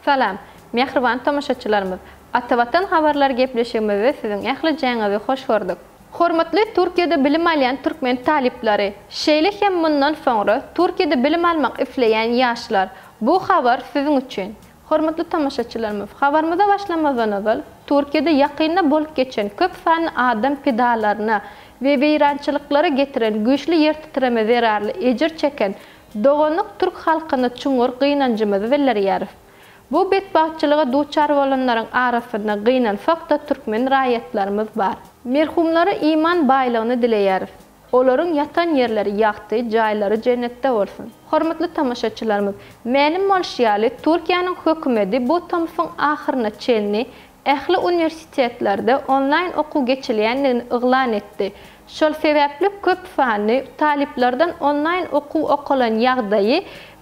Salam, mähriban tomaşaçylarymyz! Atavatan habarlar gepleşigimizde siziň ählijäňizi hoş gördük. Hormatly Türkiýede bilim alýan türkmen talyplary, şeýle hem mundan soňra Türkiýede bilim almak isleýän ýaşlar, bu habar siziň üçin! Hormatly tomaşaçylarymyz, habarymyza başlamazdan ozal, Türkiýede ýakynda bolup geçen köp sanly adam pidalaryna we weýrançylyklara getiren güýçli ýertitreme zerarly ejir çeken doganlyk türk halkyna çuňňur gynanjymyzy bildirýäris. Bu betbagtçylyga duçar bolanlaryň arasynda gynansak-da türkmen raýatlarymyz bar. Merhumlara iman baýlygyny dileýäris. Olaryň ýatan ýerleri ýagty, jaýlary jennetde bolsun. Hormatly tomaşaçylarymyz, mälim bolşy ýaly, Türkiýäniň hökümedi bu tomsuň ahyryna çenli ähli uniwersitetlerde onlaýn okuw geçilýändigini yglan etdi. Şol sebäpli köp sanly talyplardan onlaýn okuw okalan ýagdaýy,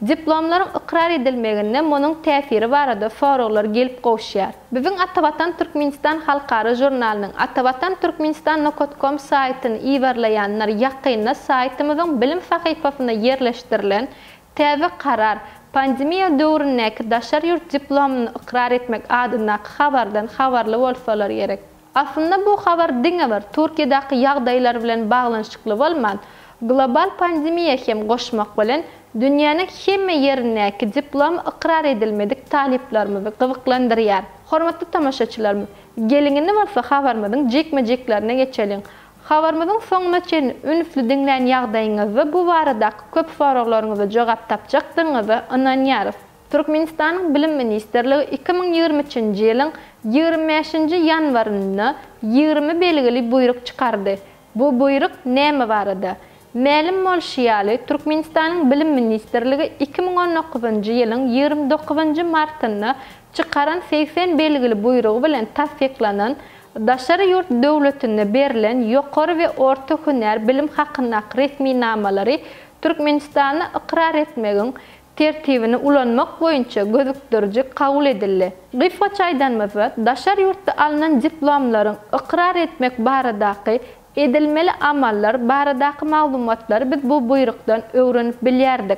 diplomlaryň ykrar edilmeginde munuň täsiri barada soraglar gelip gowuşýar. Biziň Atavatan Türkmenistan halkara žurnalynyň Atavatan Türkmenistan nokat kom saýtyny yzarlaýanlar ýakynda saýtymyzyň bilim sahypasynda ýerleşdirilen Täze karar, pandemiýa döwründäki daşary ýurt diplomyny ykrar etmek adyndaky habardan habarly bolsalar gerek. Aslynda bu habar diňe bir Türkiýedäki ýagdaýlar bilen baglanyşykly bolman, global pandemiýa hem goşmak bilen, dünýäniň hemme ýerindäki diplomy ykrar edilmedik talyplarymyzy gyzyklandyrýar. Hormatly tomaşaçylarymyz, geliň indi bolsa habarymyzyň jikme-jiklerine geçeliň. Habarymyzyň soňuna çenli ünsli diňlän ýagdaýyňyzda bu baradaky köp soraglaryňyza jogap tapjakdygyňyza ynanýarys. Türkmenistanyň Bilim ministrligi 2023-nji ýylyň 25-nji ýanwarynda 20 belgili buýruk çykardy. Bu buýruk näme barada? Mälim bolşy ýaly, Türkmenistanyň Bilim ministrligi 2019-njy ýylyň 29-njy martynda çykaran 80 belgili buýrugy bilen tassyklanan Daşary ýurt döwletinde berlen ýokary we orta hünär bilim hakyndaky resminamalary Türkmenistanda ykrar etmegiň Tertibini ulanmak boýunça gözükdiriji kabul edildi. Gysgaça aýdanymyzda, daşary ýurtda alnan diplomlaryň ykrar etmek baradaky edilmeli amallar baradaky maglumatlary biz bu buýrukdan öwrenip bilýärdik.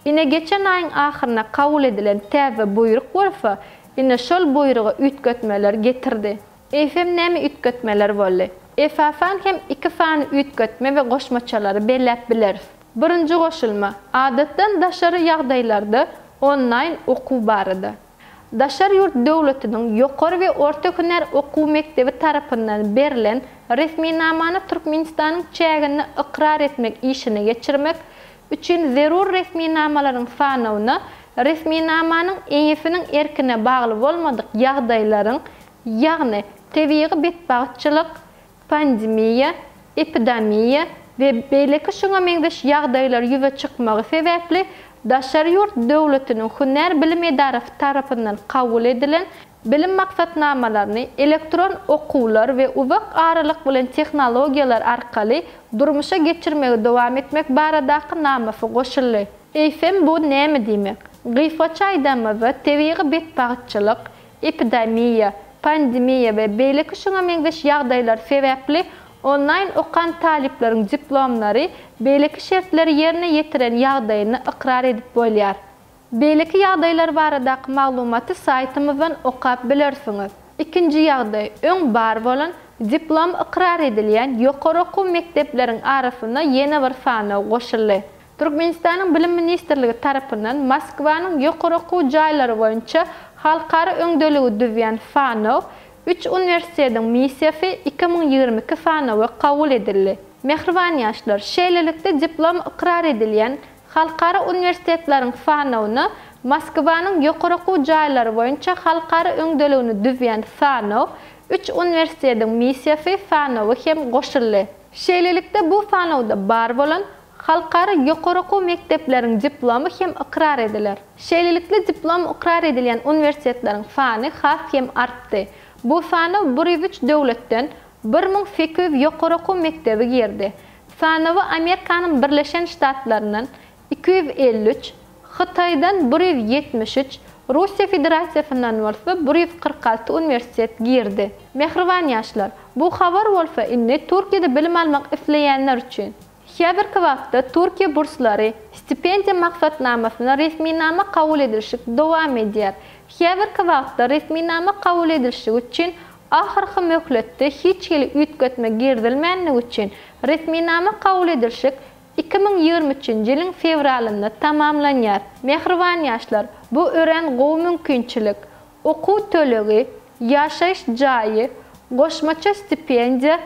Ine geçen aýyň ahyrynda kabul edilen täze buýruk bolsa, ine şol buýruga üýtgetmeler getirdi. Eýsem näme üýtgetmeler boldy? Esasan hem iki sany üýtgetme we goşmaçalary belläp bileris. Birinji goşulma, adatdan daşary ýagdaýlarda onlaýn okuw barada. Daşary ýurt döwletiniň ýokary we orta hünär okuw mekdebi tarapyndan berlen resminamany Türkmenistanyň çäginde ykrar etmek işini geçirmek üçin zerur resminamalaryň sanawyna resminamanyň eýesiniň erkine bagly bolmadyk ýagdaýlaryň, ýagny tebigy betbagtçylyk, pandemiýa, epidamiýa we beýleki şuňa meňzeş ýagdaýlar ýüze çykmagy sebäpli daşary ýurt döwletiniň hünär bilim edarasy tarapyndan kabul edilen bilim maksatnamalaryny elektron okuwlar we uzak aralyk bilen tehnologiýalar arkaly durmuşa geçirmegi dowam etmek baradaky namasy goşuldy. Eýsem bu näme diýmek? Gysgaça aýdanymyzda tebigy betbagtçylyk, epidemiýa, pandemiýa we beýleki şuňa meňzeş ýagdaýlar sebäpli onlaýn okan talyplaryň diplomlary beýleki şertleri ýerine ýetiren ýagdaýynda ykrar edip bolýar. Beýleki ýagdaýlar baradaky maglumaty saýtymyzdan okap bilersiňiz. Ikinji ýagdaý, öň bar bolan, diplom ykrar edilýän ýokary okuw mekdepleriň arasynda ýene bir sanaw goşuldy. Türkmenistanyň Bilim ministrligi tarapyndan Moskwanyň ýokary okuw jaýlary boýunça halkara öňdeligi düzýän sanaw, üç uniwersitetiň missiýasy 2022 sanawy kabul edildi. Mähriban ýaşlar, şeýlelikde diplom ykrar edilýän halkara uniwersitetleriň sanawyna Moskwanyň ýokary okuw jaýlary boýunça halkara öňdeligini düzýän sanaw, üç uniwersitetiň missiýasy sanawy hem goşuldy. Şeýlelikde bu sanawda bar bolan Halkara ýokary okuw mekdepleriň diplomy hem ykrar ediler. Şeýlelikde diplom ykrar edilýän uniwersitetleriň sany has hem artdy. Bu sanaw 103 döwletden 1800 ýokary okuw mekdebi girdi. Sanawa Amerikanyň Birleşen Ştatlaryndan 253, Hytaýdan 173, Russiýa Federasiýasyndan bolsa 146 uniwersitet girdi. Mähriban ýaşlar, bu habar bolsa indi Türkiýede bilim almak isleýänler üçin. Häzirki wagtda Türkiýe burslary stipendiýa maksatnamasyna resminama kabul edilşik dowam edýär. Häzirki wagtda resminama kabul edilşigi üçin ahyrky möhletde hiç hili üýtgetme girizilmänligi üçin resminama kabul edilşik 2023-nji ýylyň fewralynda tamamlanýar. Mähriban ýaşlar, bu örän gowy mümkinçilik. Okuw tölegi, ýaşaýyş jaýy, goşmaça stipendiýa,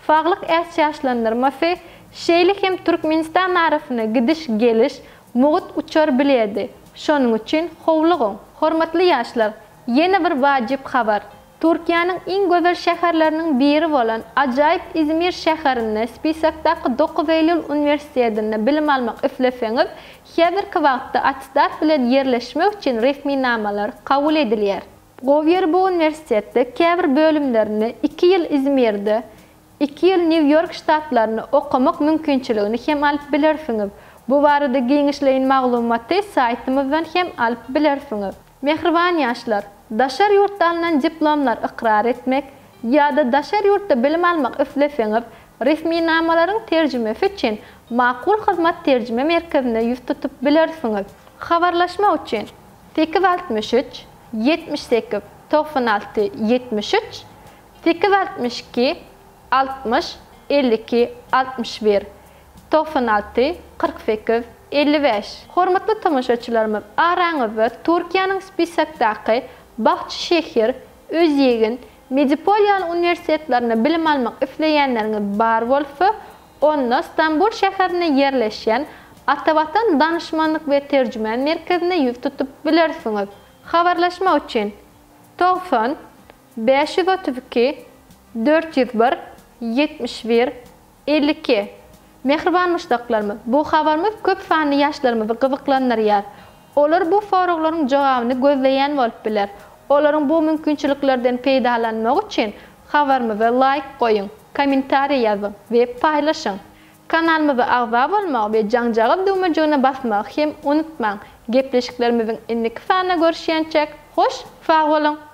saglyk ätiýaçlandyrmasy, şeýle hem Türkmenistan arasynda gidiş-geliş, mugt uçar biledi. Şonuň üçin howlugyň! Hormatly ýaşlar, ýene bir wajyp habar! Türkiýäniň iň gözel şäherleriniň biri bolan ajaýyp Izmir şäherinde spisokdaky Dokuz Eýlül uniwersitetinde bilim almak isleseňiz, häzirki wagtda attestat bilen ýerleşmek üçin resminamalar kabul edilýär. Gowy ýeri bu uniwersitetde käbir bölümlerinde iki ýyl Izmirde, iki ýyl Nýu-Ýork ştatlarynda okamak mümkinçiligini hem alyp bilersiňiz. Bu barada giňişleýin maglumaty saýtymyzdan hem alyp bilersiňiz. Mähriban ýaşlar! Daşary ýurtda alnan diplomlary ykrar etmek ýa-da daşary ýurtda bilim almak isleseňiz, resminamalaryň terjimesi üçin Makul Hyzmat terjime merkezine ýüz tutup bilersiňiz. Habarlaşmak üçin, 863 78 96 73, 862 60 52 61, 96 48 55. Hormatly tomaşaçylarymyz, araňyzda Türkiýäniň spisokdaky Bahçeşehir, Özýegin, Medipol ýaly uniwersitetlerinde bilim almak isleýänleriňiz bar bolsa, onda Stambul şäherinde ýerleşýän Atavatan danyşmanlyk we terjüme merkezine ýüz tutup bilersiňiz. Habarlaşmak üçin, 90 532 401 71 52. Mähriban muşdaklarymyz, bu habarymyz köp sanly ýaşlarymyzy gyzyklandyrýar. Olar bu soraglaryň jogabyny gözleýän bolup biler. Olaryň bu mümkinçiliklerden peýdalanmagy üçin habarymyza laýk goýuň, kommentariý ýazyň we paýlaşyň. Kanalymyza agza bolmagy we jaňjagaz düwmejigine basmagy hem unutmaň. Gepleşiklerimiziň indiki sanynda görüşýänçäk, hoş sag boluň!